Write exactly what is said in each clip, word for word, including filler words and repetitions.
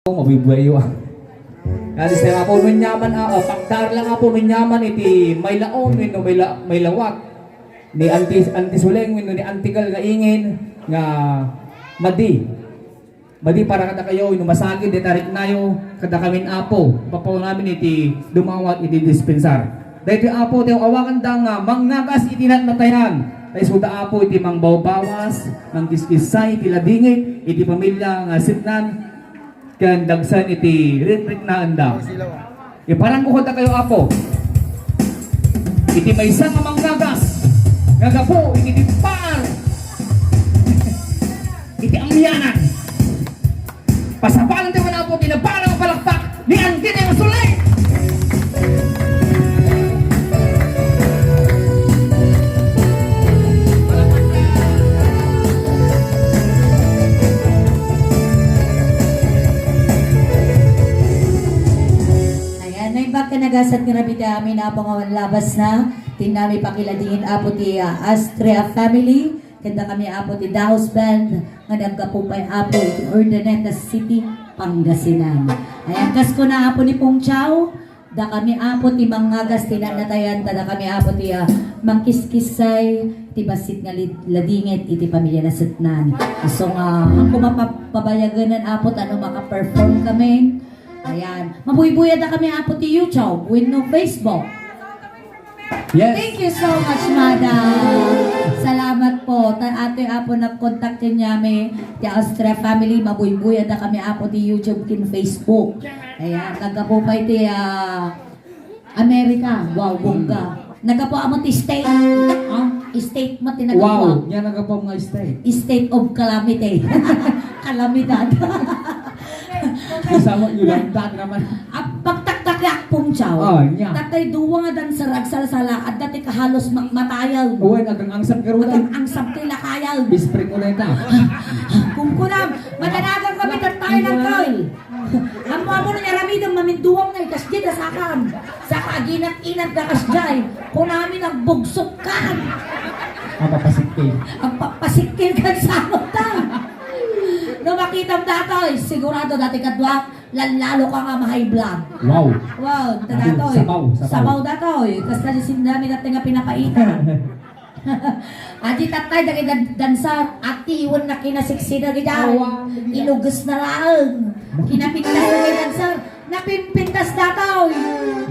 Mabubuay yo. Nga, di sa nga po, nunyaman, ah, ah, pagdar lang nga po, nunyaman iti mailaon, wenno maila-, mailawat. Ni Auntie, Auntie Suleng, wenno ni Auntie Gal nga ingin, nga madi. Madi para kada kayo, wenno masagid, di tarik nayo, kada kamin apo. Papaw namin iti dumawat, iti dispensar. Dahil apo, ti awagan da nga, mangngagas iti natnatayan. Tay suda apo, iti mangbawbawas, mangkiskisay, iti ladingit, iti pamilya nga sitnan, ken dagsen iti rinriknaenda. Iparangko kadakayo, Apo, iti maysa nga manggagas nga gapu iti timpaan iti amianan. Pasapalan tayo, Apo, ti nabanag nga palakpak ni Angkin nga Sulay. Ayan, naimbag ken nagasat nga nabida amin, Apo, nga awan labasna. Ti nami pakiladingit, Apo, ti, ah, Astrea family. Ken dakami, Apo, ti Daos Band nga naggapu pay, Apo, iti Urdaneta City, Pangasinan. Ayan, kas kuna, Apo, ni Pungchaw, dakami, Apo, ti mangngagas ti natnatayan, ta dakami, Apo, ti, ah, mangkiskisay ti bassit nga lid-, ladingit iti pamilya nasetnan. Isu nga, ako mapapabayaganan, Apo, ta no makaperform kami. Ayan. Mabuybuy dakami, Apo, ti YouTube wenno Facebook. Yes. Thank you so much, madam. Salamat po. Ta-, atoy, Apo, nag-contact kaniami ti Austria family. Mabuybuy dakami, Apo, ti YouTube ken Facebook. Ayan, naggapu pay ti, ah, America. Wow, bongga. Naggapu amo ti state. Ah, state mo ti naggapu. Wow, nya naggapu nga state. State of calamity. Kalamidad. Kasama, Yolanda naman. Ag-, pagtaktakak, Pungchaw. Oh, nya. Tatay duwa nga dancer agsalsala, adda ti kahalos ma-, matayen. Uy, agang-angsab garud. Agang-angsab ti lakayen. Bispring ulit, ah. Kungkunam, madanagan kami, tatay ng kal. Ammo-ammo na ni aramidem, maminduang na, ikas di, kasakam. Saka aginat-inat na kasjay. Kunami, nagbugsok ka. Mapapasikil. Agpapasikil kan sa ta. No makitam datoy, sigurado dati kadwa, lalalo ka nga ma-high blood. Wow. Wow, ta datoy. Sabaw, sabaw. Sabaw datoy. Kasta di sindami dati nga pinapaita. Adi tatay, dagiti dan-, dancer, atiwen na kinasiksi dagiti. Awa. Inuges na laeng. Kinapintas dagiti dancer, napimpintas datoy.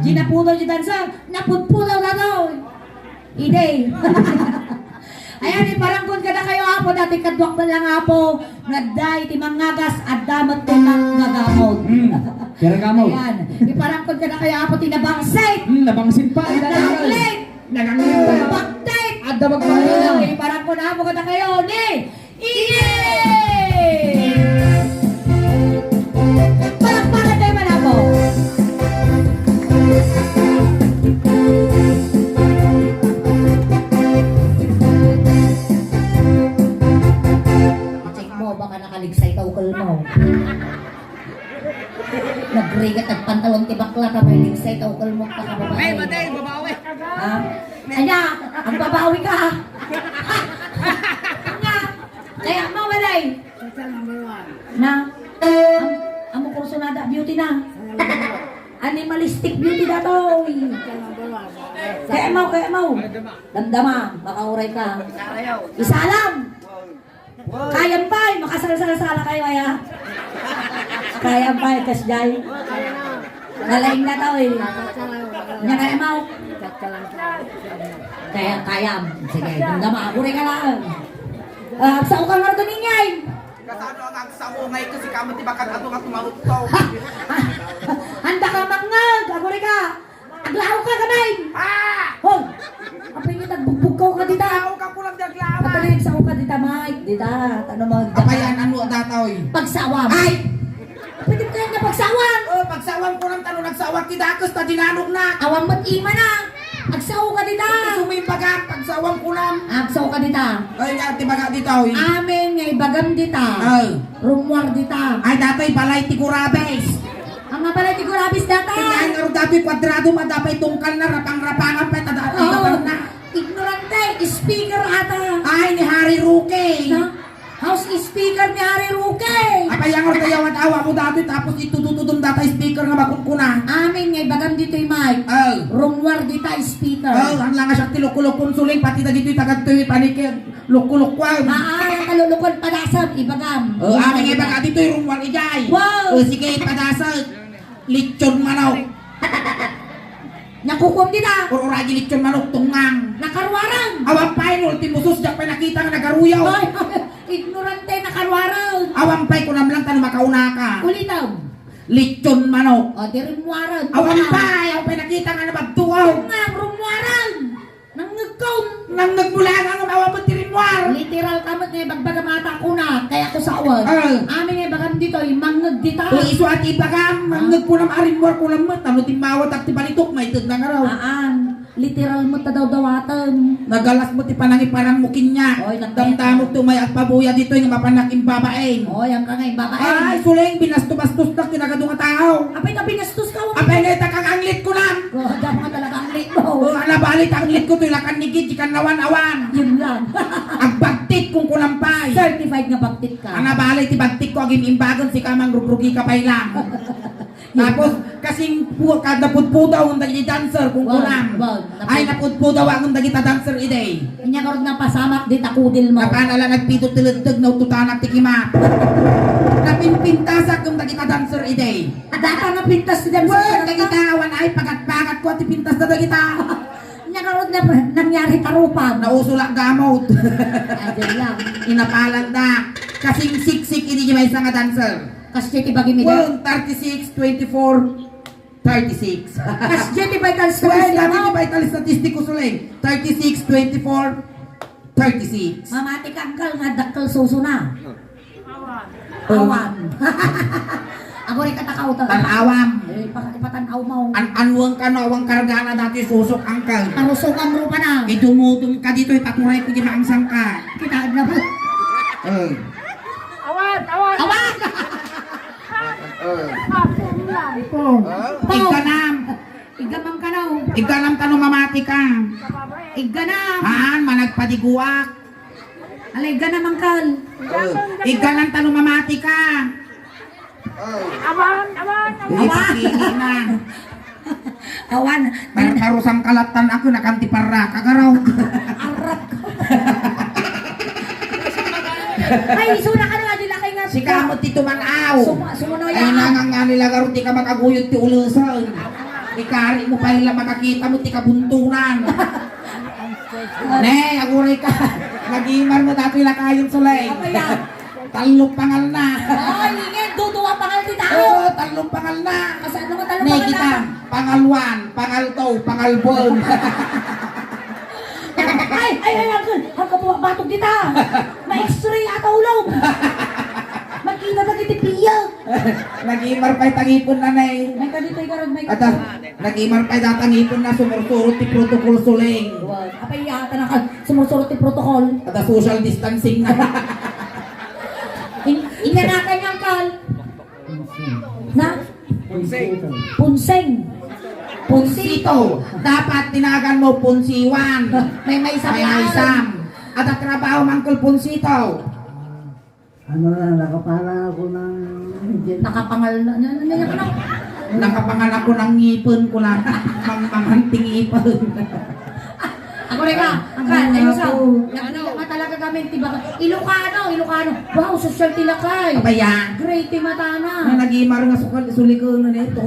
Ginapudaw di dancer, napudpudaw datoy. Idi. Ayan, iparangkon kadakayo, Apo, dati kaduak man lang, Apo, nga adda iti mangngagas, adda met ti manggagamot. Hmm. Kaya gamot. Ayan, iparangkon kadakayo, Apo, ti nabangsit. Hmm, nabangsit pa. Naganglit. Naganglit pa. Baktit. Adda magpahina. Iparangkon, Apo, kadakayo, ni Ini! Palakpakan tayo, malabo. Check mo, baka nakaligsay ka ukol mo. Nagrigat, nagpantalon ti bakla, ta may ligsay ta ukol mo, ta kababae. Ay, matay, babawi. Ha? Anya, ang babawi ka, ha? Anya, kaya mo, walay. Na, am-, amo kursunada, beauty na. Animalistic beauty datoy. Kaya mo, kaya mo. Damdama, makauray ka. Isalam. Kayam pay, makasalsala kayo, aya. Kayam pay, kasjay. Nalaing na to, eh. Nya kayam mo? Kaya, kayam. Sige, damdama, aguray ka lang. Ah, sao ka nga ito, Ninyay? Kasano ang agsamo nga ito, si kamo ti bakat ato nga tumarutto? Handa ka, mangngag, aguray ka. Aglaw ka, gamay! Ah! Hoy! Apay nga nagbugbog ka ka dita. Aglaw ka, kulang di aglaw. Apay nga nagsao ka dita, Mike? Dita, ano mag- Apay, ano, datoy? Pagsawam. Ay! Pwede ka nga pagsawam. Oh, pagsawam ko lang, tano nagsawak ti dakes, ta dinanog na. Awan mo't ima na. Agsao ka dita. Ito sumimbagam, pagsawam ko lang. Agsao ka dita. Ay, nga, ti baga dita, oy. Amin nga ibagam dita. Ay. Rumwar dita. Ay, datoy, balay ti Gurabes. Ang nga pala ti Gurabis data. Kanya nga ro datoy kwadrado, madapay tungkal na rapang-rapangan pay, tada-, ah, tapang na. Ignorante, speaker ata. Ay, ni Harry Roque. Na? House speaker ni Harry Roque. Apay nga ro tayawan Awa mo datoy tapos itudutudom data speaker nga makunkuna. Amin nga ibagam ditoy mic. Oh. Rummuar dita speaker. Oh, ang langa siya ti lukulukon suling pati dagitoy tagadtoy panikid. Lukulukwan. Aa, kalulukon padasag, ibagam. Oh, amin nga ibaga ditoy rummuar ijay. Wow. Oh, sige, padasag. Lechon manok. Nakukuam dita. Ururagi lechon manok, tungang. Nakaruarang. Awan pay, no, ultimo sus, diak pay nakita nga nagaruyaw. Ay, ignorante, nakaruarang. Awan pay, kunam lang, tano makauna ka. Ulitam. Lechon manok. O, di rimmuarang. Awan pay, awan pay nakita nga nababtuaw. Tungang, rummuarang. Nangngegkom. Nangngeg mo lang ang awa mo ti rimmuar. Literal ka met nga ibagbaga mata kuna, kaya ko sawan. Ah. Amin nga ibagam ditoy, mangngeg dita. O isu a ti ibagam, mangngeg kunam a rimmuar kunam met, ano ti mawat at ti balitok, maited na nga raw. Aan, literal met ta dawdawaten. Nagalas mo ti panangiparang mo kenya. Oy, nagmeta. Damdamok ti umay agpabuya ditoy nga mapanak imbabaen. Oy, ang ka nga imbabaen. Ay, suling, binasto-bastos na kinagado nga tao. Apay ka binastos ka, apay nga itak ang anglit ko lang. Oh, damo nga talaga ang late mo. Oh, ana bali, tanglit ko, toy lakan ni Gigi, kan nawan-awan. Yun lang. Agbagtik kung kunampay. Certified nga bagtik ka. Ana bali, ti bagtik ko, agim imbagan, si kamang rubrugi ka pay lang. Tapos, kasing pu-, kada pudpudaw, ng dagiti dancer, kung Wag, kunam. Wag. Ay, napudpudaw, ang dagita dancer, ide. Inya karod napasamak, di takudil mo. Napana lang nagpito ti leddeg, naututanak ti kimap. Napinpintasak, ng dagita dancer, ide. Data nga pintas ti dancer. Well, dagita, awan ay pagat-pagat ko ti pintas na dagita. Nya karod na nangyari tarupan. Nauso la gamot. Ayan lang. Inapalan da. Kasing siksik ini di maysa nga dancer. Kasjay ti bagi mi da. Well, thirty-six, twenty-four, thirty-six. Kasjay ti vital Well, statistic dati mo. Ti vital statistic ko, Suleng. Thirty-six, twenty-four, thirty-six. Mamati ka, angkal, nga dakkel suso na. Awan. Awan. Aguray ka takawtan. Tan-awam. Eh, pa-, ipatan-aw mo. An-, anwang ka no, awang karga na dati susok, angkal. Parusukan rupa na. Idumudum ka dito, ipaturay ko di maangsang ka. Kitaan na po. Eh. Awan! Awan! Awan! Eh. Apo, apo. Igkanam. Igganam ka, no? Igganam ta no mamati ka. Igganam. Haan, managpadiguak. Ala, igganam, angkal. Eh, igganam ta no mamati ka. Awan, awan, awan. Awan. Ipakili na. Awan. Par-, parusang kalatan ako, nakanti parra. Kagaraw. Arak. Ay, isu na ka na, di lakay nga. Sika mo ti tuman-aw. Suma-, sumuno Ay, yan. Nangangani lang, aron di ka makaguyod ti ulusan. Ikari mo pa ila makakita mo ti kabuntunan. Ne, aguray ka. Nagimar mo dati lakayon, Sulay. Apa yan? Tallo pangal na. Ay, ingay, duduwa pangal ti tao. Oo, tallo pangal na. Kasi ano nga tallo Ne, pangal kita. Na? Pangal one, pangal two, pangal one. Ay, ay, ay, uncle, ang kabuak batok dita. Ma-X-ray ata ulong. Magkita ta kiti piyak. Nagimar pay tangipon na, ne. May ka dito, ikarag, may ka. Ata, nagimar pay datang ipon na sumursurot ti protocol, Suleng. Wow. Apay, yata na ka, sumursurot ti protocol. Ata social distancing na. In-, inanakan niya, angkal. Na? Punsing. Punsing. Punsito. Dapat tinagan mo punsiwan. May maysam May na maysam. Ata trabaho, Uncle Punsito. Ano na, nakapangal ako ng Nakapangal na, na, na, na, na. Nakapangal ako ng ngipon ko lang. Mangmangan ti ngipon. Ako rin ka, Ay, angkal, ano ayun sa, ako? Nakita nga talaga kami, ti baka, Ilocano, Ilocano. Wow, social ti lakay. Apa yan? Great ti matana. Na nagimar nga sukal, suliko na nito.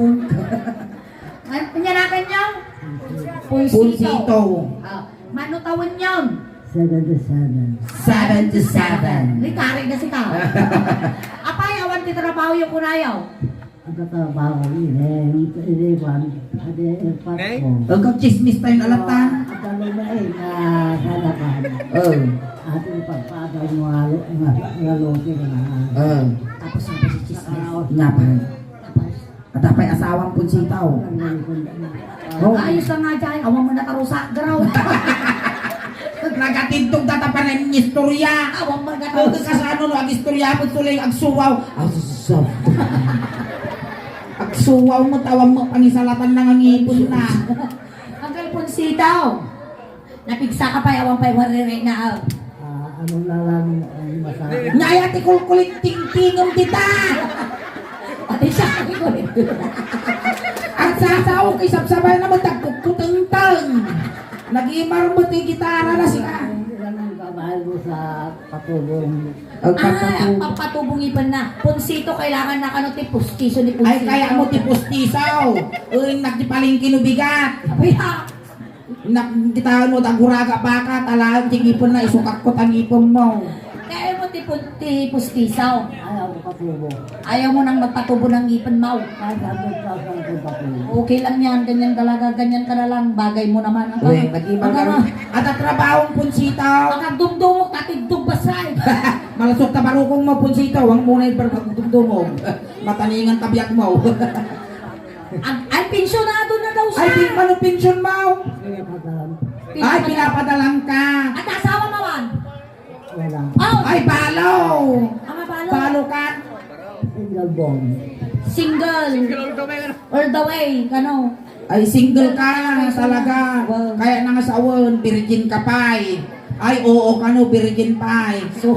Ay, panyanakan niyo? Punsito. Punsito. Ah, mano taon niyo? Seventy-seven. Seventy-seven. Retired na sika. Apay, awan ti trabaho yung kunayaw? Ang katrabaho, ine, ine, ine, ine, ine, Nay? Ikaw, chismis tayo na lang, ta? Ang tanong na, eh, na, sa laban. Oh. Ate, ipagpaabay mo nga, nga, nga lote ka na. Oh. Tapos, tapos si chismis. Nga pa. Tapos, At apay asawang punsitaw. Oh. Ayos lang nga dyan. Awan mo nakarusa. Garaw. Nagatintog data pa rin istorya. Awan mo nakarusa. Kasano no, ag-istorya mo tuloy, agsuwaw. Agsuwaw. Agsuwaw mo, tawag mo, pangisalatan na nga ngipon na. Ang kalponsitaw. Napigsa ka pay, awan pay warere na, ah. Ah, ano na lang ang masabi? Naya ti kulkulit tingtingem dita! Pati siya, ay, ko rin. Agsasao, kisabsabay na mo, tagkukkutengteng. Nagimar mo ti gitara na sika. Ilan ang kabahay mo sa patubong? Ang Ah, papatubong. Ang papatubong ipen na. Punsito, kailangan na kano ti pustiso ni Ay, Punsito. Kaya mo ti pustiso. Uy, nagdipalingki no bigat. Abay, ha? Nak-, kita mo, taguraga baka, talagang ti ngipon na, isukak ko ta ngipon mo. Kaya mo ti pun-, ti pustiso. Ayaw ko patubo. Ayaw mo nang magpatubo ng ngipin mo. Kahit ano, kahit ano kung patubo. Okay lang yan, ganyan talaga, ganyan ka na lang, bagay mo naman. Ang Uy, mga, nag-iba ang ka mga rin. At ang trabahong punsitaw. Ang dumdumok, tatindog basay. Malasok ta barukong mo, punsitaw, ang muna yung pagdumdumog. Mataningan tabiak mo. Ag-, ay, pensyonado na daw siya. Ay, pin-, ano pension mo? Pinapadalan. Ay, pinapadalan ka. At asawa mo man? Wala. Oh! Ay, balo! Ama, balo. Balo ka? Single born. Single. Single all the way. All the way, ano? Ay, single ka talaga. Wow. Kaya nangasawan, virgin ka pay. Ay, oo kano, virgin pay. So,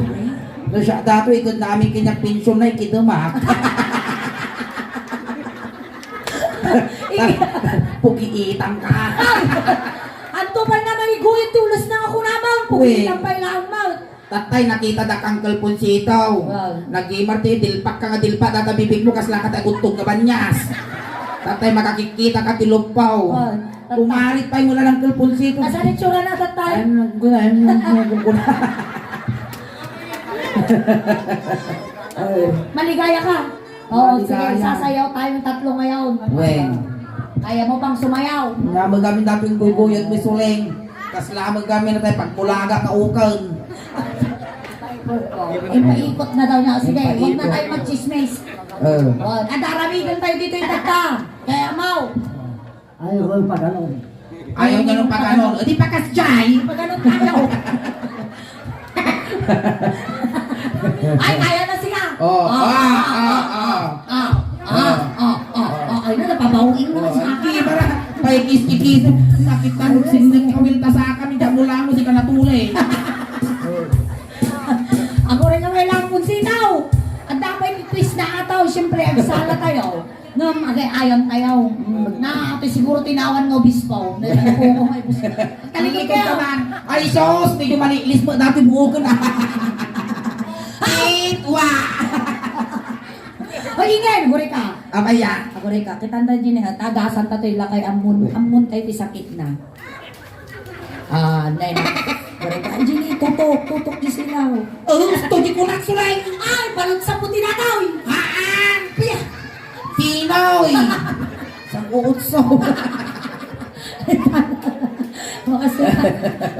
no siya, dato, ikot namin kanya pension na ikidumak. Pugiitang ka. Ay! Anto pay naman iguyod ti ulos na ako naman. Pugiitang pay lang, ma. Tatay, nakita da kang Uncle Ponsito. Wow. Nagimar ti dilpak ka nga dilpak, data bibig mo, kasla ka ti aguttog nga banyas. Tatay, makakikita ka ti luppaw. Wow. Umarit pay mo lang, Uncle Ponsito. Asa ni tsura na, tatay? Ay, nagkuna, ay, nagkuna. Ay. Maligaya ka. Oo, sige, sasayaw tayong tatlo ngayon. Wen. Kaya mo pang sumayaw? Nga magamin natin guyguyan, Miss Uling. Kasla magamin na tayo pagmulaga ka ukan. Impaikot na daw niya. Sige, huwag na tayo magchismis. Eh. Oh, adaramigan tayo dito yung tagta. Kaya mau. Ayaw ko yung pag-anon. Ayaw niya nung pag-anon. O, di pa kasjay. Pag-anon tayo. Ay, kaya na siya. Oh, ah, ah, ah, ah. Ah, ah, ah, ah, ah. Ay, na, napabawi mo na siya. Hindi, para, paikis-ikis. Nakita mo, sinling kawil ta sa akin, hindi mo lang mo, di ka natulay. Ako rin ang kailangan kong sinaw. Ang dapat yung twist na ataw, siyempre, agsala tayo. Ngem, agay-ayam tayo. Mm. Na, ati siguro tinawan nga obispo. Na, na, na, Talikod kayo. Ay, sus, medyo malilis mo dati buoken, ah. Itwa! O, ingay, guri ka. Abaya. Guri ka. Kitan ta, Jenny, ha? Tagasan ta to'y lakay amun, amun tayo ti sakit na. Ah, nay, nay. Guri ka. Ay, Jenny, tutok, tutok, gisilaw. Oh, gusto di ko nagsulay. Ay, balot sa puti na daw. Haan! Piya! Pinoy! Sa uutso. Makasaya.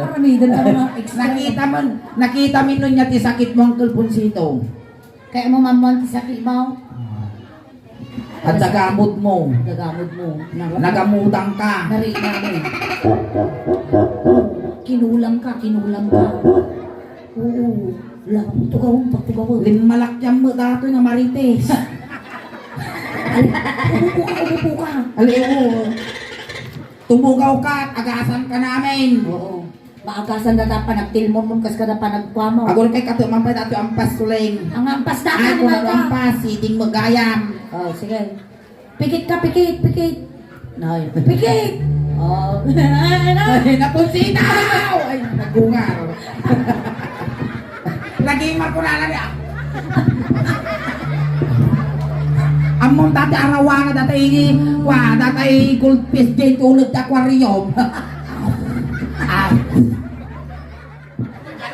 Paramidan ka mga extra. Nakita mo, nakita mo nun niya ti sakit mo, Uncle Ponsito. Kaya mo, mamuan ti sakit mo? At nagamod mo. Nagamod mo. Nagamutan ka. Nari na mo. Kinulang ka, kinulang ka. Oo. Wala, pagtugawan, pagtugawan. Limmalakyan mo datoy nga marites. Ali, umupo ka, umupo ka. Ali, oo. Tumugaw ka, agasan ka namin. Oo. Maagasan na ta panagtilmon mo, kas kada panagkuha mo. Agor kay kato man pa datoy ampas, Suleng. Ang ampas dati, ay, di kung ba ano ka? Ampas, siding mo gayam. Oh, sige. Pikit ka, pikit, pikit. Ay, pikit! Oh. Ay, napunsitaw! Ay, nagungar. Naging makunala niya. Ammon dati arawana, dati ini, wa, dati goldfish din tulad sa aquarium. Ah.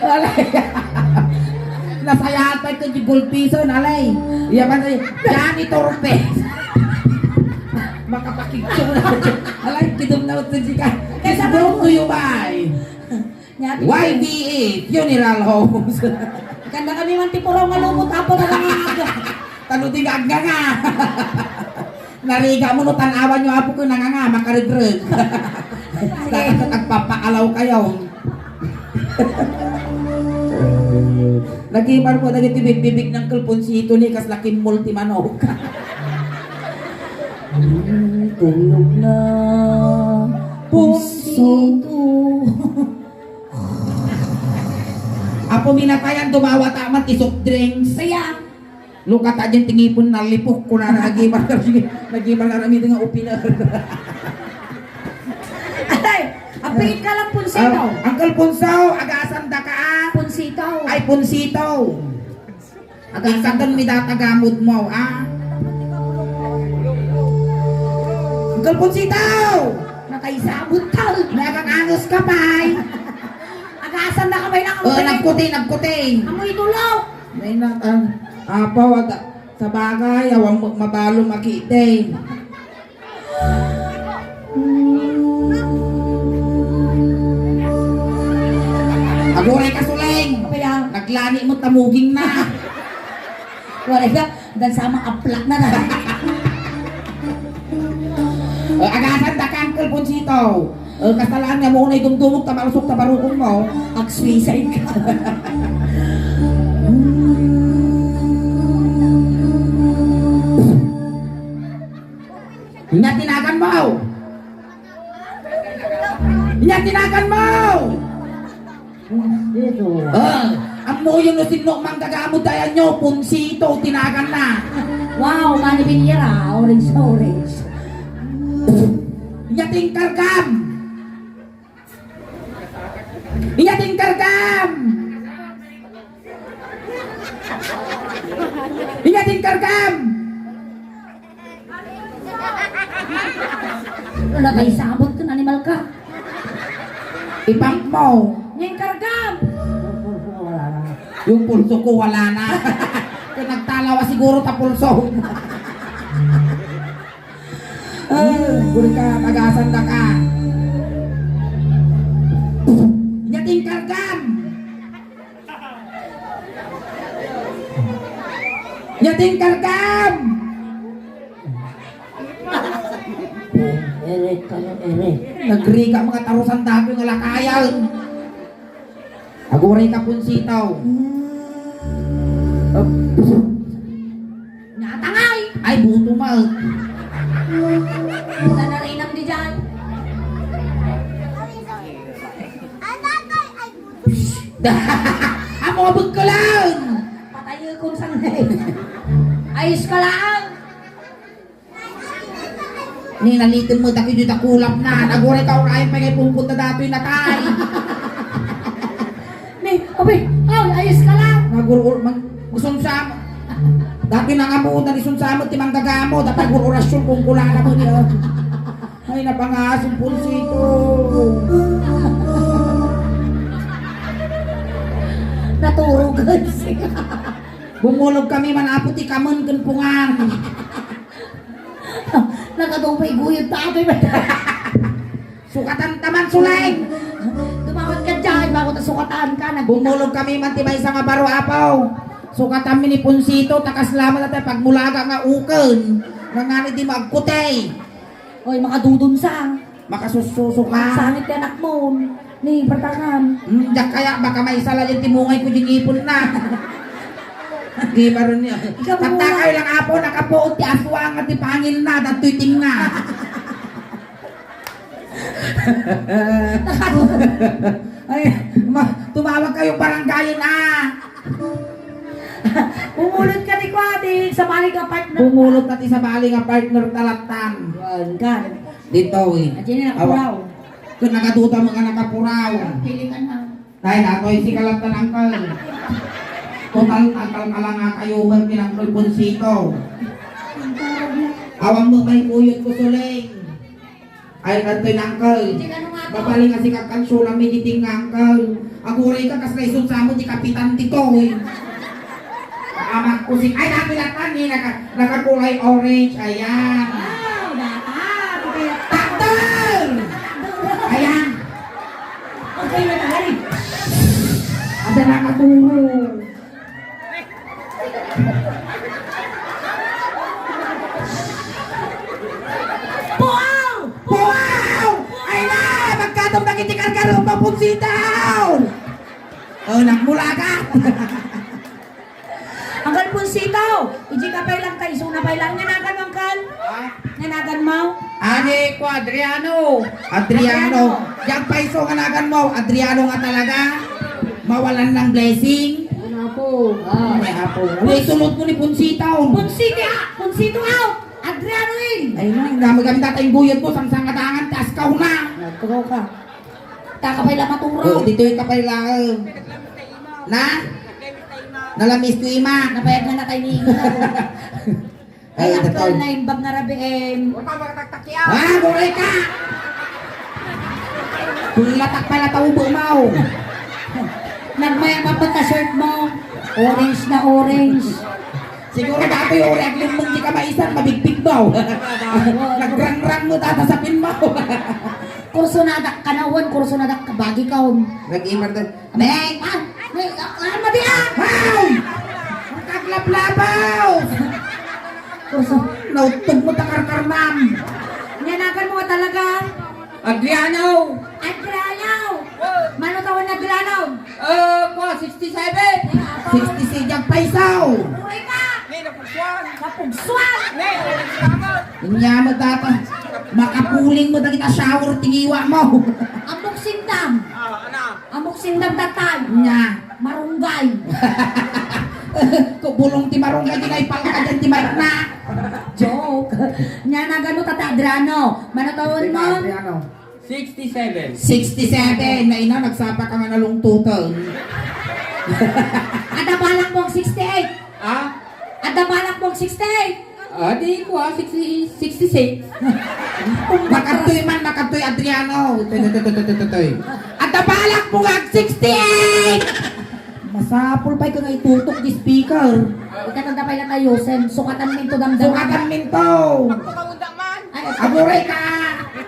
Alay. Nasayaat pay ket ti goldfish-en, alay. Iya man, ay, janitor fish. Makapakigso na. Alay, kidum na uto di ka. It's brought to you by Y V A Funeral Homes. Kanda kami man ti puraw nga lumot, apo, na lang. Tano di gaganga. Narigat mo no tan-awan yo, apo, ket nanganga, makaregreg. Dapat agpapakalaw kayo. Nagimar mo dagiti bigbibig ni Uncle Ponsito ni kasla kimmol ti manok. Hmm, tulog na. Ponsito. Apo, minatayan, dumawat man ti soft drinks. Kaya, Lukata diay ti ngipon, nalipok ko na, nagibar, nagibar nga aramid nga opener. Ay, apikit ka lang, Punsito. Ah, Uncle Punso, agasan da ka, ah. Punsito. Ay, Punsito. Agasan. Ikatan mi data gamod mo, ah. Uncle Punsito! Nakaisabot ka. May agang angus ka, pay. Agasan da ka, may lang. Oh, nagkuti, nagkuti. Amoy tulog. May natan. Apaw, aga-, sabagay, awan mo mabalom a kiting. Aguray ka, Suleng! Kaya? Naglani mo, tamuging na. Waray ka, dan sama aplak na na. Eh, agasan da ka, Uncle Ponchito. Eh, kasalaan nga mo unay dumdumog, ta malusog, ta barukon mo. Ag-suicide ka. Nya tinagan mo! Nya tinagan mo! Punsito. Ah, ammoyo no sinno manggagamo dayanyo, Punsito, tinagan na. Wow, mani binyera, orange, orange. Nya tingkargam! Nya tingkargam! Nya tingkargam! Wala kay sabot kun animal ka. Ipamp mo. Nya tingkargam! Yung pulso ko, wala na. Kung nagtalawa siguro ta pulso. Ah, guri ka, tagasan da ka. Nya tingkargam! Nya tingkargam! Ere, kano, ere. Nagriga mga tarusan dami nga lakayan. Aguray ka, Punsito. Natangay! Ay, buto, ma. Wala na rin ang diyan. Amo, abag ka lang! Patay ko sa Ayos ka lang! Ni nalitem mo, dagiti dakulap na. Naguray ka, uray, pay nga ipungpot na datoy natay. Ni, abi, ay, ayos ka lang. Nagur-, man, gusto sa, dati na nga mo, nalisun sa mo, ti manggagamo, dapat gur-, orasyon kung kulala mo niya. Ay, napangasim, Punsito. Naturugan siya. Bumulog kami, manapo ti kamen ken pungan. Nakadupay guyod ta, atoy, sukatan ta man, Suleng. Dumawat ka dyan, bago ta sukatan ka, nag- Bumulog kami man ti maysa nga baro, apaw. Sukatan mi ni Punsito, ta kasla man ti pagmulaga nga uken. Nangani di magkutay. Oy, makadudunsa. Makasussuso ka. Sangit ti anakmo. Ni, pertakan. Hmm, diak kaya, baka maisala diay ti mungay ko, diay ngipon na. Di ba rin yan? Ikaw, Patakayo lang, apo, nakapuot ti aswang at ti pangil na, datoy tinga. Ay, ma-, tumawag kayo barangay na. Bumulot ka ti kuwa, ti sabali nga partner. Bumulot ka ti sabali nga partner, talatan. Kuwan ka. Dito, eh. At yun yung Awa. Puraw. Kung nagaduda mo nga nakapuraw. Pili ka na. Tay, natoy si kalatan, angkal. Total, angkal ka lang nga kayo, man, pinangkal Ponsito. Awan mo may kuyot ko, Suleng. Ay, kanto yung uncle. Mapaling nga si kakansulam ni Giting nga uncle. Aguray ka, kas naisun sa mo, di kapitan dito, eh. Amak ko si, ay, nabilatan ni, naka, nakakulay orange, ayan. Wow, data, kapila. Takder! Ayan. Okay na tayo. Ada na katuro. Puaw! Puaw! Ay na! Magkatong dagiti karkarong papunsitaw! Oh, nagmulaga! Uncle Punsitaw, iji ka pay lang kay isuna pay lang. Nganagan mo, Uncle? Ha? Nganagan mo? Ani ko, Adriano. Adriano. Adriano. Diyan pa iso nganagan mo, Adriano nga talaga. Mawalan ng blessing. Oh, ah. Ay, apo. Uy, tulod mo ni Ponsito. Ponsito, ah! Ponsito out! Adriano in! Ay, no, ang dami kami tatay guyod mo, samsangadangan, taas ka una. Nagturo ka. Taka pa'y lamaturo. Oh, dito yung kapay lang. Na? Nalamis ko, ima. Napayag na na tayo ni Ina. Ay, Ay, aktual na imbag nga rabii, em. Huwag ka makataktak siya. Ah, buray ka! Kung latak pala taubo mo. Nagmayat pa ta shirt mo. Orange na orange. Siguro dati yung uri aglimmang di ka maisan, mabigpig mo. Nagrangrang mo tata sa pin mo. Kurso na adak kanawan, kurso na adak kabagi kaon. Nag-imar din. Amen. Ah, may, ah, ah, madi, ah! Ay! Ang kaglablabaw! Kurso. Nautog mo takarkarnam. Niyanagan mo talaga. Adriano! Adriano! Mano taon Adriano? Eh, kwa, sixty-seven! Sixty-six, jagpaisaw! Uray ka! Napugsuan! Napugsuan! Inya mo data. Makapuling mo dagita shower, tingiwa mo. Ambok sindam. Ah, ana. Ambok sindam tatay. Nya. Marunggay. Kubulong ti marunggay, di na ipalka dyan ti marna. Joke. Nya nagano tata Adriano. Mano taon mo? Adriano. Sixty-seven. Sixty-seven. Na ina, nagsapa ka nga nalungtutan. Ada balak mo sixty-eight. Ha? Ada balak mo sixty-eight. Ah, di ko, ah, sixty, sixty-six. Makadtoy man, makadtoy Adriano. Toy, toy, toy, toy, toy, toy. At nabalak mo nga ag sixty-eight! Masapul pa'y ka nga itutok di speaker. Ikatanda pa'y na tayo, Sen. Sukatan minto damdaman. Sukatan minto! Ay, aguray ka!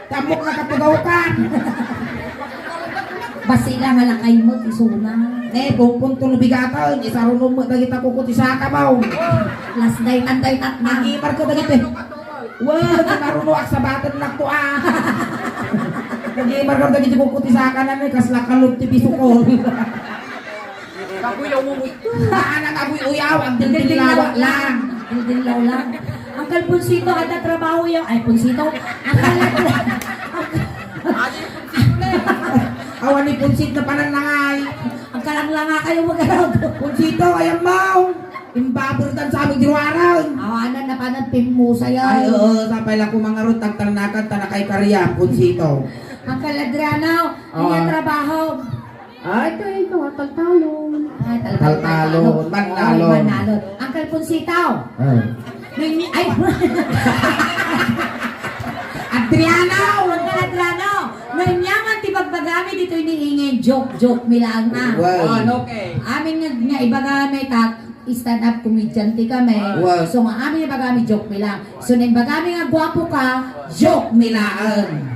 Tambok na kapugaw ka! Basila nga lakay mo, isuna. Ne, pumpunto no bigatan, isarunom mo dagita kuko ti saka mo. Las daytan, daytat na. Nagimar ko dagiti. Wa, kinaruno ak sa baten nak to, ah. Nagimar ko dagiti kuko ti saka na, ne, kas lakalot ti piso ko. Kabuyaw mo mo ito. Haan ang abuy-uyaw, ang dildil lawa lang. Dildil lawa lang. Uncle Ponsito, ada trabaho yaw. Ay, Ponsito. Uncle Adriano. Awan ni Punsit na pananangay. Ang kalanglanga kayo mag-arog. Punsito, ayan mo. Imbaburdan sa aming diruaran. Awanan na panan pimusa yan. Ay, oo, sapay lang kumangarot, tagtalnakan, tanakay kariya, Punsito. Ang Kaladrano, Oo. Ang trabaho. Ay, kayo, kawa, taltalon. Ay, taltalon. Taltalon, manalon. Ay, manalon. Ang Kalpunsito. Ah. Nini-, ay. Adriano! Uncle Adriano! Nunyaman ti bagbagami ditoy ni Ingin. Joke, joke mi laang na. Wow. Ah, okay. Amin nga, nga ibagami, ta stand-up comedian ti kami. Wow. So, nga amin ibagami, joke mi lang. So, na ibagami nga gwapo ka, joke mi laang.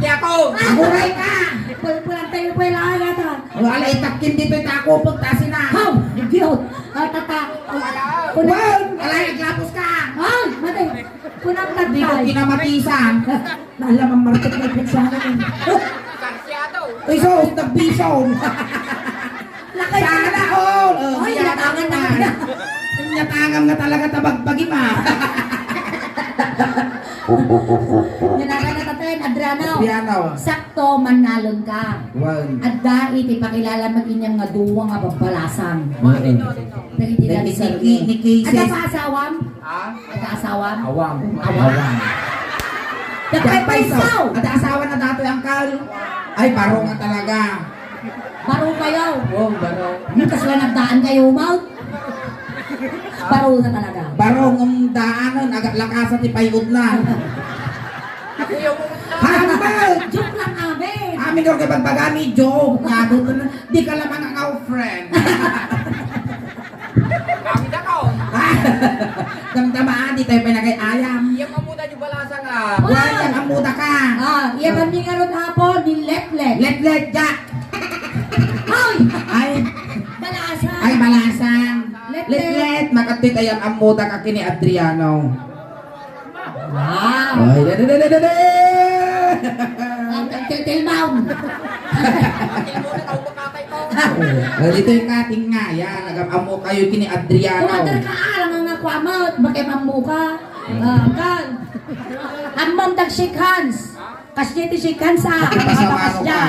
Di ako! Aguray ka! Pulpulan tayo po yung laang yata. Wala itakkin dito yung tako, pagtasin na. How? Idiot! Ah, tata. Wow! Alay, aglapos ka! Ay, mati. Kunang Hindi ko tagtay. Kinamatisan. Nalaman market na yung pizza na yun. Uy, sus, nagbison. Lakay. Sana all. Oh, Ay, niyatangan na. Niyatangan nga talaga tabagbagi ma. Niyatangan na taten, Adriano. Adriano. Sakto, manalon ka. Wow. Adda iti pakilala mo inyam nga duwa nga babbalasang. Wow. Dagiti Ni, ni, dancer ni, ni, ni Casey. Adda pa asawam? Ha? Adda asawam? Awam. Awam. Awam. Dakay paisaw. Ada asawa na datoy, angkal. Ay, baro nga talaga. Baro kayo. Oo, baro. Ano, kasla nagdaan kayo, Maut? Baro na talaga. Baro ng daanan, aga-, lakasan ti payod na. Hambal! Joke lang, amin. Amin, okay, pagbagami, joke. Nga, di ka lamang ang our friend. Kami na ko. Damdama, ah, di tayo pa nagay ayam. Iyang amuda di balasa nga. Wala, iyang amuda ka. Ah, iya kami nga ron apo, ni Letlet. Letlet, Jack. Hoy! Ay. Balasang. Ay, balasang. Letlet. Letlet, makatwit ayam amuda ka kini Adriano. Wow! Ay, dede, dede, dede! Ang tiltil maun. Ay, dito yung kating nga. Yan, nag-ammo kayo kini Adriano. Kumater ka, ah, lang ang nakuha mo. Bakit ammo ka? Ah, kan. Ammam tag shake hands. Kasya ti shake hands, ah. Kapasama Kapasya.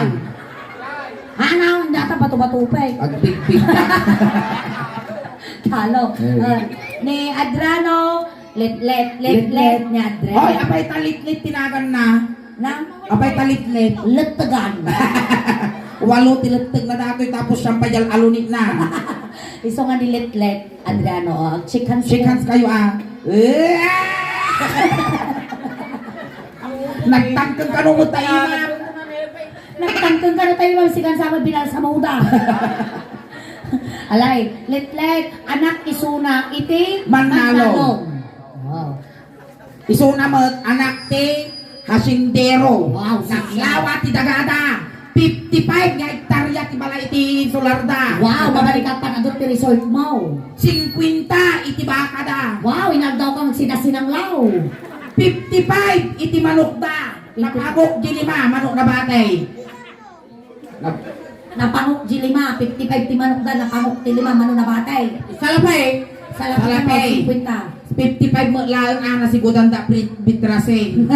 Ka. Ano, data bato-bato pa eh. Agbigpig. Talo. Eh. Ah, ni Adrano, let, let, let, let, Let, let. Ni Adrano. Hoy, apay ta litlit ti naganna. Na? Apay ta litlit. Lettegan. Walo ti letteg na datoy tapos siyam pay diay alunit na. Isu nga ni letlet, Adrano, oh. Shake hands. Shake hands kayo, ah. Nagtangkeng kano mo tayo, ma'am. Nagtangkeng kano tayo, ma'am, sikan sa mabinal sa moda. Alay, letlet, anak isuna, iti Manalo. Manalo. Wow. Isuna met, anak ti hasindero. Wow, Naglawa ti dagada. Fifty-five nga hektarya ti balay iti insularda. Wow, mabalikat pa kadto ti resort mo. Singkwenta iti bakada. Wow, inaldaw kang sinasinanglaw. Fifty-five iti manokda. Napagok di lima, manok na batay. Nap- Napangok di lima, fifty-five ti manokda, napangok ti lima, mano na batay? Salapay. Salapay, Salapay. Singkwenta. Fifty-five met laeng, ah, nasigudan da pri-, bitrasing.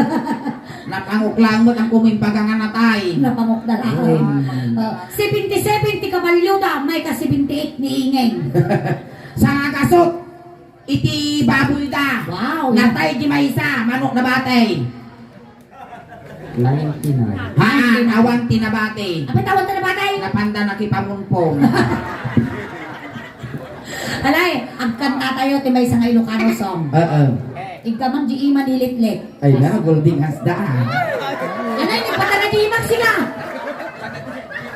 Napangok laeng met ang kumimbaga nga natay. Napangok da laeng. Hmm. Oh, seventy-seven ti kabalyo da, may ka seventy-eight ni Ingeng. Sa nga gasot, iti baboy da. Wow. Natay di maysa, manok na batay. Ninety-nine. Haan, awan ti nabati. Apay ta awan ti nabati? Napanda nakipamunpong. Alay, agkanta tayo ti maysa nga Ilocano song. Oo. Igkamam di ima ni Litlit. Ay na, golden hands da, ah. Alay, nagpatara di imak sila.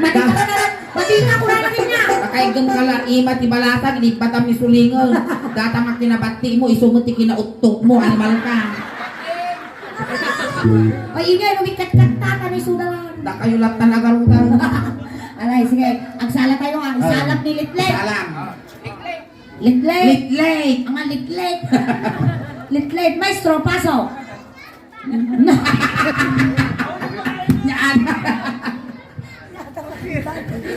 Mati ka na, mati ka, kurang na rin niya. Pakaigem ka la, ima ti balasag, inigbatam ni Sulingel. Data nga kinabati mo, isu met ti kinauttok mo, animal ka. Ay, ingay, no, mikatkat-katan, isuda lang. Da kayo latta nagarudan. Alay, sige. Agsala tayo, ah. Ay. Salam ni Litlit. Salam. Litlit. Litlit. Ang litlit. Litlit. Maestro, pasok. Yan.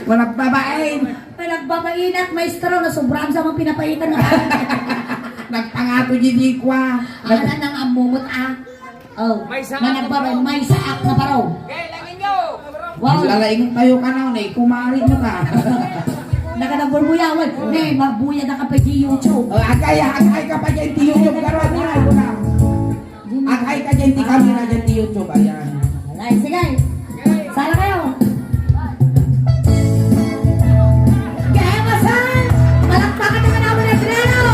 Managbabain. Managbabain at maestro, na sobrang sa mga pinapaitan na. Nagpangato di di kwa. Ala nang amumot, ah. Oh, maysa managbabain, maysa ak na baro. Okay, langin nyo. Wow. Lalaingon tayo ka na, ne, kumari mo ka. Nakadagol mo yawan. Ne, magbuya na ka pa di YouTube. Oh, agay, agay ka pa dyan di YouTube. Garo, garo, garo. Agay ka dyan ti camera, dyan ti YouTube, ayan. Alay, sige. Sala kayo. Kaya masal! Palakpakan naman naman ang Adriano!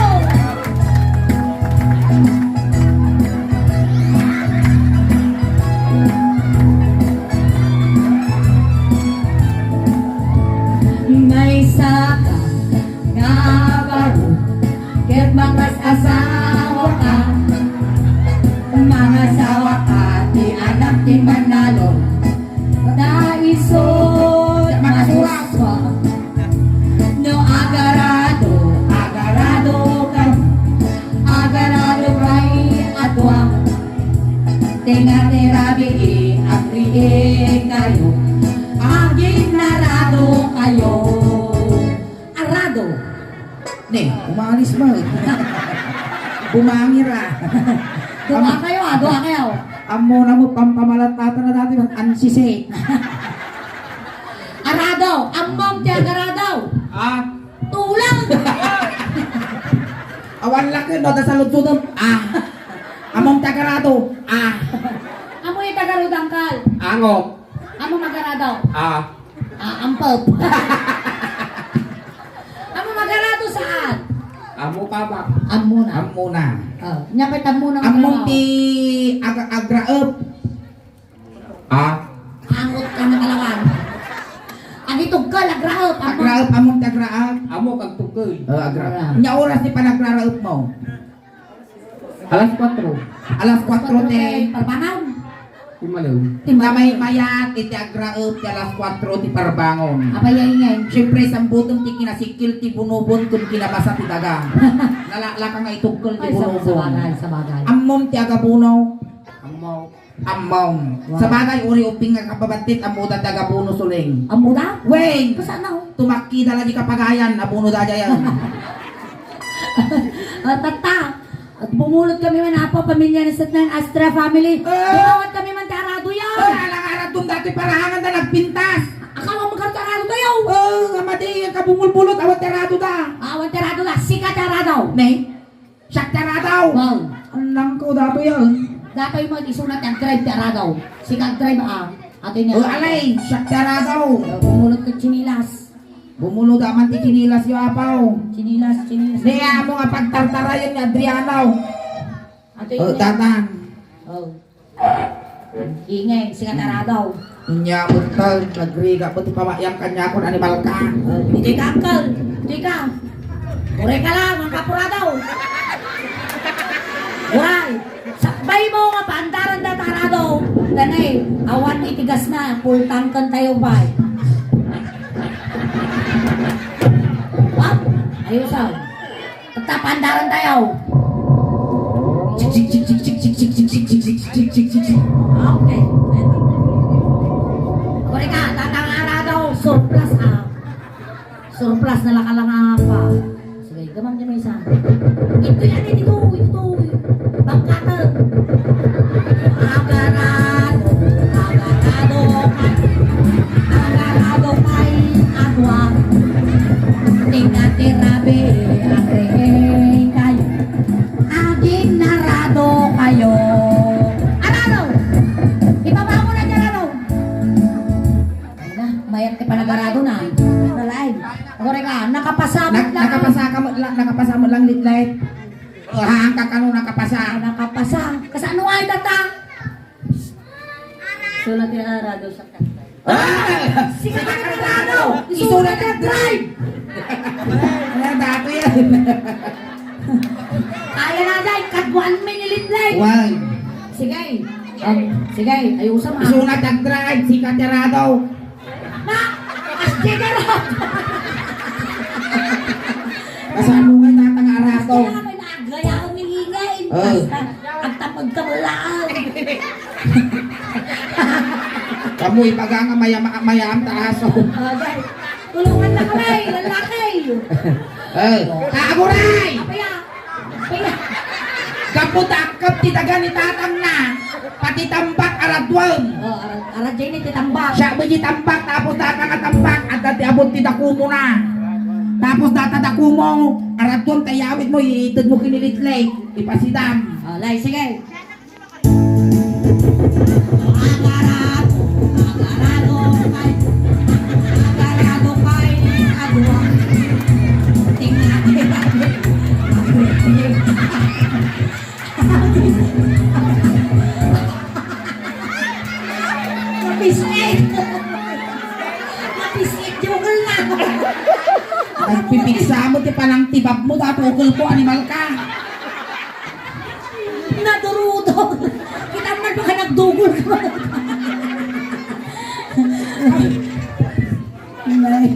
Maysa ka nga baro, ket mangasawa ka. Mangasawa ka, ti anak ti Manalo. Ta isut' masusuak. No agarado, agarado ka. Agarado kay adua. Tenga te rabii, agriikayo. Aginarado kayo. Arado. Ne, umalis mo. Bumangir, ah. Dua kayo, ah, dua kayo. Ammo na mo, pampamalatata na dati, ang ansisi. Arado, ammom ti agarado. Ah. Tulang. Awan laki, no, da sa lutsudom. Ah. Ammom ti agarado. Ah. Ammo ti agarado, angkal. Angop. Ammo magarado. Ah. Ah, ampep. Ammo magarado saan? Ammo ka ba? Ammo na. Ammo na. Oh, nya pay tammo na. Ammo ti ag-, agraep. Ah? Angot ka na kalawan. Agitugkal, agraep. Ammo. Agraep, ammo ti agraep. Ammo kag tugkal. Oh, agraep. Agraep. Nya oras ti panagraep mo? Alas kuatro. Alas kuatro ti parbangon. Ti malem. Ti malem. Maymayat iti agraep ti alas kuatro ti parbangon. Apay, ay, ay. Siyempre, sambutem ti kinasikil ti bunobon ken kinabasa ti daga. Nalaklaka nga itugkel ti bunobon. Ay, sa-, sabagay, sabagay. Ammom ti agabuno. Ammo. Ammom. Wow. Sabagay, uri ubbing nga kapabattit, ammoda ti agabuno, Suling. Ammoda? Wen! Kasano? Tumakkida la di kapagayan, abuno dadayan. Ah, tatta, at bumulot kami man, apo, pamilya ni Satnan, Astra family. Ah! Bumawat kami man ti arado yan. Ay, alang aradom dati parahangan da nagpintas. Akala mo karta arado Oh, amadi, ang kabumulbulot, awan ti arado da. Awan ti arado da, sika ti arado. Ne? Siak ti arado. Wow. Anang ko, dato yan. Datoy mo, isuna ti agdrive ti arado. Sika agdrive, ah. Ato niya. Oh, alay, siak ti arado. Bumulot ka chinilas. Bumulot aman ti chinilas yo, apaw. Chinilas, chinilas. Di amo nga pagtartarayan ni Adriano. Ato Oh, niya. Tatan. Oh. Ingay, sika ti arado. Inya, buntag, nagrigat mo ti pamayan kaniakon, animal ka. Iti ka, uncle. Iti ka. Uray ka lang, ang kapurado. Uray. Sakbay mo nga paandaran da tarado. Tanay, awan iti gas na, full tank tayo, bay. Wah, ayos, ah. Tapandaran tayo. Chik, chik, chik, chik. Okay. Ako rin ka, tatangara daw. Surplus, ah. Surplus na lang, alang pa. Sige, gamang niya may isa. Ito yan, ito, ito. Bangkatan. Agarado, agarado, agarado kay agwa. Tingnan ti rabi, aging kay. Aging narado kayo. Arado! Ibaba mo na dyan, ano? Ay na, mayat ti panagarado na. Nalain. Agora ka, nakapasa mo Nak-, lang. Nakapasa ka mo lang, nakapasa mo lang, litlet. Oh, haan ka kano nakapasa. Nakapasa. Kasano nga itata? Sulat ti arado sa kanta. Ah! Sige, sige, arado! Isulat ang drive! Ano, dati yan? Kaya na, Day. Kaduan mi ni Linlay. Why? Sige. Um, sige, ayusan mo. Isulat ang drive, sika ti arado. Na! As general! Kasano nga tatang arado? Kaya nga may naagayaw ni Linlay. Oh. Basta, agtapag ka mo lang. Kamu ibaga nga mayama-, mayam ta aso. Agay. Tulungan na kami, lalaki. Eh, aguray! Apaya. Apaya. Gapu ta akkep ti daga ni tatangna, pati tambak araduem. Oh, ara-, ara Jenny ti tambak. Siya, may tambak, tapos data nga tambak, adda ti abot ti dakumo na. Tapos data dakumo, araduem, tayawid mo, iited mo kinilitlay, ipasidam. Oh, lay, sige. Mapisik! Mapisik, jugol na! Nagpipiksa mo ti panangtibab mo, dato ukel ko, animal ka! Nadurudog. Kita man baka nagdugol ka. Nay.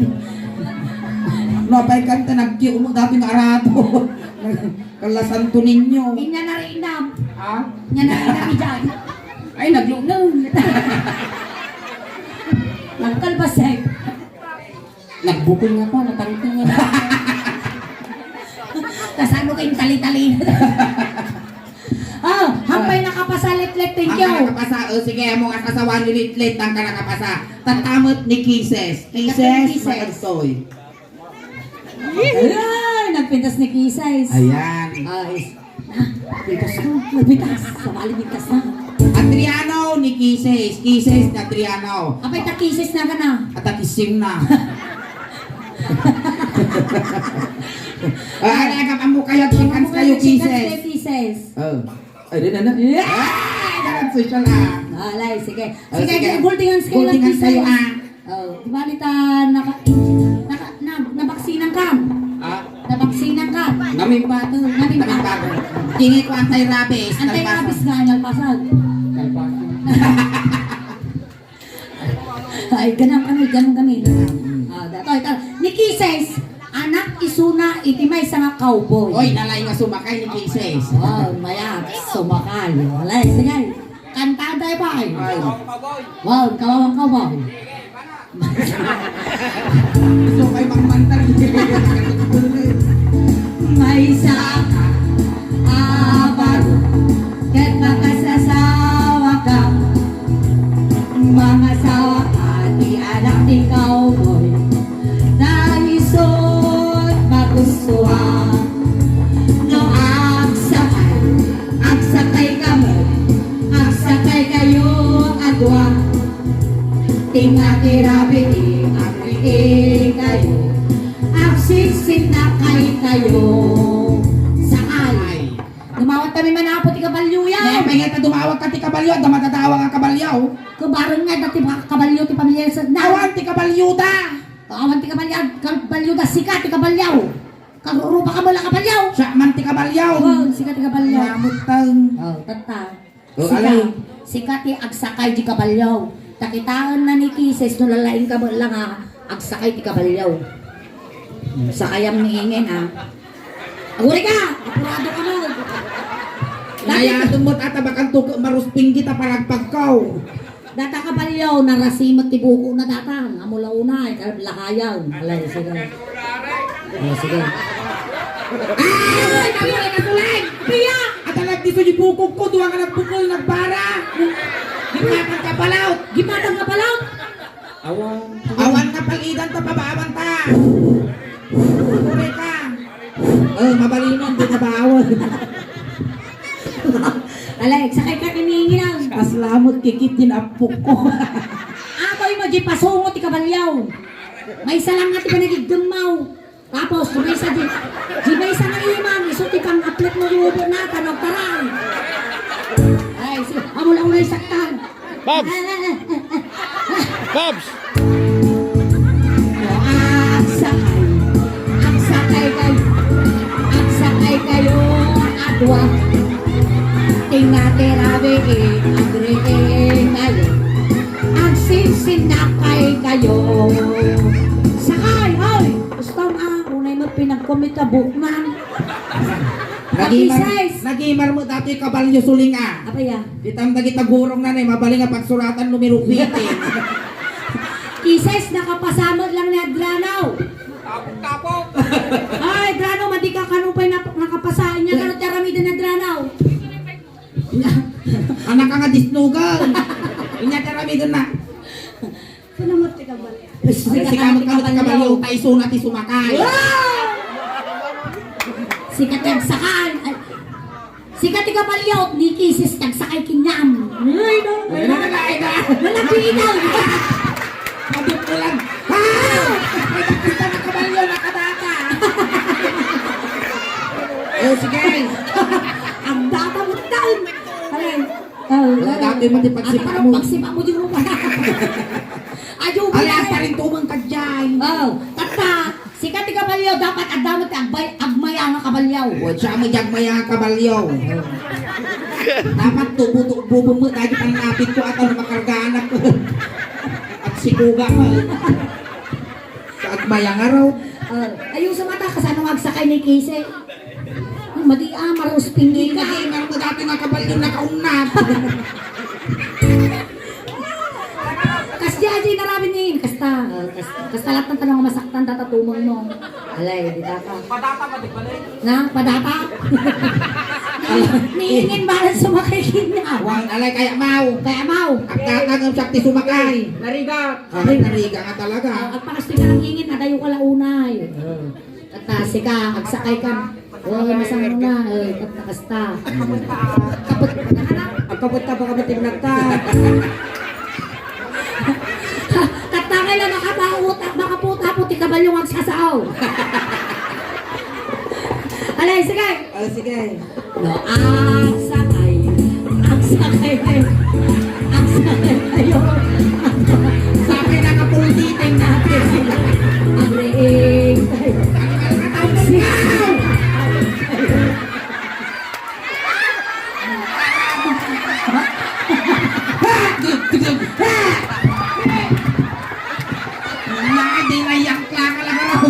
Napay kanta nagkiumo dati nga arado. Kala Santo Niño. Inya na rin nam. Ha? Inya na rin nam ijan. Ay, naglunong. Nagkalbasay. Nagbukol nga pa, natangtang nga. Kasano kayong tali-tali? Ah, hampay nakapasa, Letlet, thank you. Hampay nakapasa, o sige, amo nga kasawa ni Letlet, ang ka nakapasa. Tatamet ni Kisses. Kisses, Kisses. Magagsoy. Ay, nagpintas ni Kisses. Ayan. Ay, Pitas na. Nagpitas. Sabali, pitas na. Adriano ni Kisses. Kisses ni Adriano. Apay ta Kisses na ka na. At ta kissing na. Ah, ano, agam, amo kayo, chikans kayo, Kisses. Kisses. Oh. Ay, di na, na. Yeah! Ay, dapat social, ah. Alay, sige. Oh, sige, sige. Golden hands kayo lang, Kisses. Golden hands kayo, ah. Oh, di ba, Lita, naka-, naka-, na-, nabaksinan ka? Ah? Nabaksinan ka? Namimbato. Namimbato. Namimbato. Tingin ko anti-rabies, anti-rabies nalpasan. Nga, nalpasan. Nalpasan. Ay, ganun kami, ganun kami. Ah, datoy, ta-, ni Kisses, anak isuna iti maysa nga cowboy. Oy, nalay nga sumakay ni Kisses. Oh, maya, sumakay. Alay, sige. Kanta tayo, bay. Ay. Wow, kawawang cowboy. Gusto kay Mang Mantan. Maysa ka, abar, ket makasasawa ka. Mangasawa ka, ti anak ti cowboy. Nga ti rabii, agriing kayo, agsinsinnakay kayo. Sakay. Dumawat kami manapo ti kabalyo, yaw. Ngem, ngem, dumawat ka ti kabalyo, adda madadawa nga kabalyo. Kabareng nga, dati ba kabalyo ti pamilya sa na? Awan ti kabalyo da. Awan ti kabalyo, kabalyo da, sika ti kabalyo. Kagruruba ka mo lang kabalyo. Siya man ti kabalyo. Oh, sika ti kabalyo. Namutang. Oh, tatta. Oh, sika, alay. Sika ti agsakay di kabalyo. Takitaen na ni Kises no lalaing ka mo lang, ah, agsakay ti kabalyo. Sakayam ni Ingen, ah. Aguri ka! Apurado ka mo! Dati, nayaten mo, tata, bakan tuke marusping kita para agpagkaw. Data kabalyo, narasimet ti buko na data. Amo la unay, kalahayan. Alay, sige. Oh, sige. Ah! Ay, ay, ay, ay, ay, ay! Pia! At anak di suji bukog ko, duwa nga nagbukel, nagbara. Gipatang ka palaw. Gipatang ka palaw. Awan. Awan nga palidan ta, pabaawan ta. Pure ka. Oh, mabalinan, di na baawan. Alex, sakay ka kini, Nginang. Kaslamot kikit din apok ko. Ako'y magipasungo ti kabalyaw. May salang nga ti panagigdemmaw. Tapos, di maysa di, di maysa nga imam, isu ti pang-aplek mo yung ubo na, tanong taran. Ay, si, amo lang unay saktan. Babs! Babs! Agsakay, agsakay kayo, agsakay kayo, adwa. Tingati rabi, agriin kayo, agsinsinakay kayo. Sakay, hoy! Gusto nga, unay mo pinagkomit a bookman. Nagimar, nagimar mo dati kabalyo suling, ah. Apay, ah? Ditam dagita gurong na, eh, mabaling nga pagsuratan numero twenty. Kises, nakapasamat lang ni Adrano. Tapok-tapok. Ay, Adrano, madi ka kano pa'y nap-, nakapasa. Inya kano ti aramiden ni Adrano. Anak ka nga disnugan. Inya ti aramiden na. Salamat ti kabalyo. Ay, si kamot-kamot ti kabalyo, ta isu na ti sumakay. Wow! Sika ti agsakay. Ay, sika ti kabalyo, ni Kises ti agsakay kaniam. Ay, no. Ay, no, ay, no. Wala ti ikaw. Mabuktulan. Ha! Ay, nakita na kabalyo, nakadata. Oh, sige. Ang data mo, tal. Aray. Oh, wala, dati mo ti pagsipa mo. Pagsipa mo, di mo pa. Ayo, ala, bilay. Parintumang ka dyan. Oh, tatta, sika ti kabalyo, dapat adda mo ti agbay-, agmaya nga kabalyo. O, siya mo di agmaya nga kabalyo. Dapat tubo-tubo mo, dahil panapit ko, at ano, makargaan ako. At sikuga ko. Kaagmaya nga raw. Oh, ayuso mata, kasano nga agsakay ni Kise? Madi, ah, marusping. Hindi ka, eh, meron ka dati nga kabalyo nakaunat. Kasdi, aji, narabi ni, kasta, oh, kas-, kasta lahat ng tanong masaktan, tatatumang mo. Alay, di ta ka. Padata, pati pala eh. Na, padata? Niingin ba ang sumakay kanya? Wan, alay, kaya mau. Kaya mau. Ang tatang ang sakti sumakay. Narigat. Ay, nariga nga talaga. Ah, agpakasti ka ng ingin, adayo ka launay. Oo. At, ah, sika, agsakay ka. Oo, masang mo na. Eh, kat-, nakasta. Kapag, agkapot ka, baka matimnag ka. Katangay na makapaut-, makaputa po, ti kabalyong agsasao. Alay, sige. Oh, sige. No, agsakay, agsakay kayo, agsakay kayo. Sakay na kapultiting natin. Agriing kayo. Agriing kayo. Nadi na yang klaka lang raw.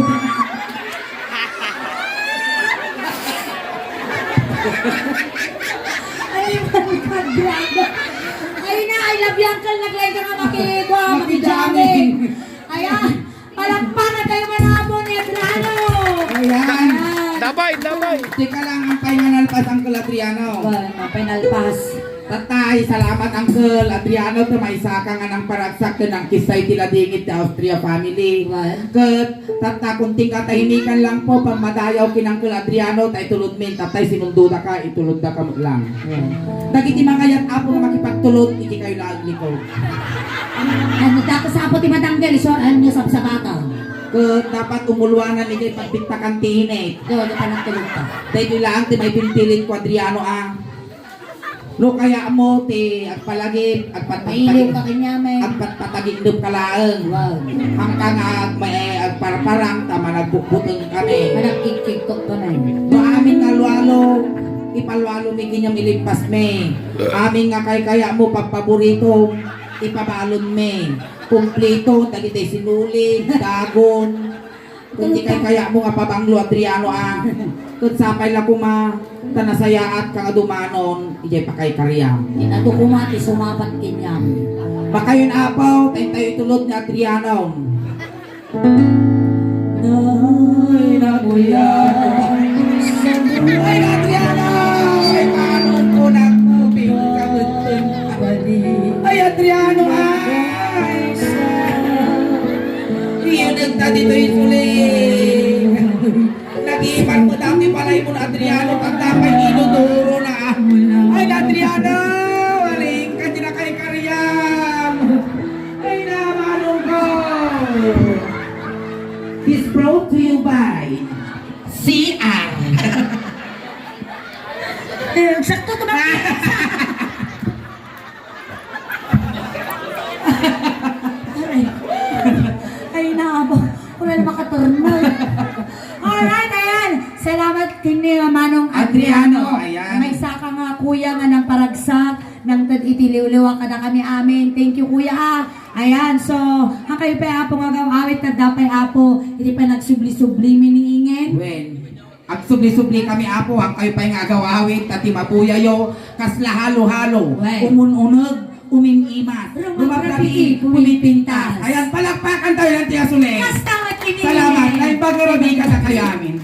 Ay, ay, ay, ay, na, I love you, uncle. Naglain ka nga makikuha, makijaming. Ayan. Palakpakan tayo, mga amo ni Adriano. Ayan. Ayan. Dabay, dabay. Teka lang, ang final pass, Uncle Adriano. Well, ang final pass. Tatay, salamat, Uncle Adriano, ta maysaka nga nangparagsak ken nangkissay ti ladingit ti Austria family. Well. Ket, tatta, kunting katahimikan lang po, pammadayaw ken Uncle Adriano, ta itulodmin, tatay, sinundoda ka, itulodda ka met lang. Well. Dagiti mangayat, Apo, nga makipagtulod, iti kayo laeng likod. Ano, dakes, Apo, ti madangdel, isor, ano, sabsabata. Ket, dapat umuluanan, iti pagbittakan ti init. Do, do, panagtulod ka. Daytoy laeng ti maipilpilit ko, Adriano, ah. No kayatmo ti agpalagip, agpatpatagik-, Mailiw ka kaniamin. Agpatpatagikdem ka laeng. Wow. Hangka nga ag-, may agparparang ta managbukbuteng kami. Managkikiktok ka na. No amin nga lualo, ipalualo mi kaniam, ilipas mi. Amin nga kaykayatmo, pagpaborito, ipabalon mi. Kumpleto, dagiti sinuli, dagon. Ket ti kaykayatmo nga pabanglo, Adriano, ah. Ket sapay la koma, ta nasayaat ka nga dumanon, idiay pakaykariam. Inado koma ti sumabat kaniam. Makayon, Apo, ta intayo itulod ni Adriano. Nay, nakuya. Ay, Adriano! Ay, paano ko nagkupi ka betten? Ay, Adriano, ay! Iyudeg ta ditoy suling. Nagipan mo dati palay mo na Adriano, pagdapay inuduro na. Ay, Adriano, waling ka di na kay Kariam. Ay, namanong ko. This brought to you by C R. Eh, sakto to ba? Aray. Ay, naabo. Wala na makaturnal. Alright, ayan. Salamat kini, Manong Adriano, Adriano. Ayan. Maysaka nga kuya nga nangparagsak, nangted iti liwliwa kadakami amin. Thank you, kuya, ah. Ayan, so, hangkayo pay, Apo, nga agaw-awit, ta dapay, Apo, iti panagsubli-subli mi ni Ingen. Wen. Agsubli-subli kami, Apo, hangkayo pay nga agaw-awit, ta ti mabuyayo, kasla halo-halo, Wen. Umun-uneg, umim-imas, rumagrapiki, pumipintas. Ayan, palakpakan tayo ng Tia Sule. Kasta nga kini. Salamat. Naimbag nga rabi ka sa kayamin.